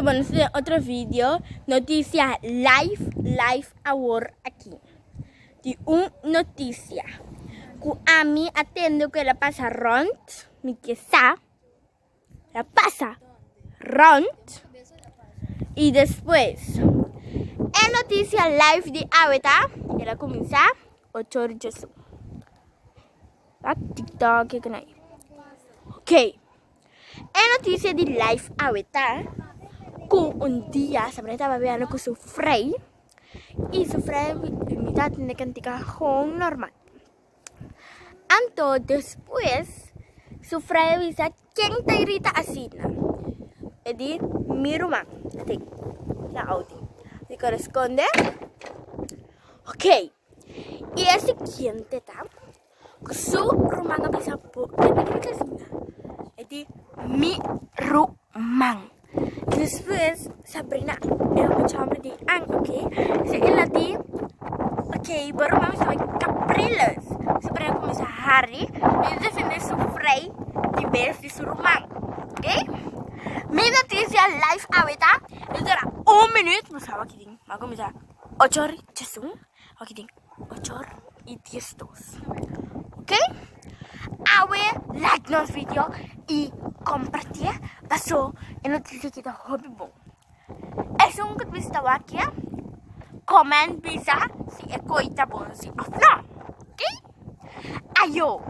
Hende bo nos den otro video noticia live live awor aki di un noticia cu ami a tende cu el a pasa rond mi ke sa el a pasa rond y despues e noticia live di awe ta el a cuminsa ocho ora djesu pa tiktok e kende ok. E noticia di life awe ta cu un dia Sabrina taba biando cu su frei y su frei mi ta tende cantica gewoon normal. Anto despues su frei a bisa ken ta grita asina? E di mi ruman. Ati na audio. Mi coresponde ok. Y e siguiente ta. Ku su ruman a bisa bo e no tin asina. E di mi ruman. Despues Sabrina e mucha homber di an ok. Si el a di ok bo ruman mester bai Capriles. Sabrina kuminsá hari i defende su frei di bes di su ruman. Ok. Mi notisia live awe ta e dura un minuut bo sa wak tin. Mi a kuminsá ocho ora djesun wak tin. Ocho or y 12. Ok? Awe like nos video y comparti paso e noticia aki ta hopi bon. Esun ku ta wak ya, comment bisa si e koi ta bon si of no. Ok? Ayo!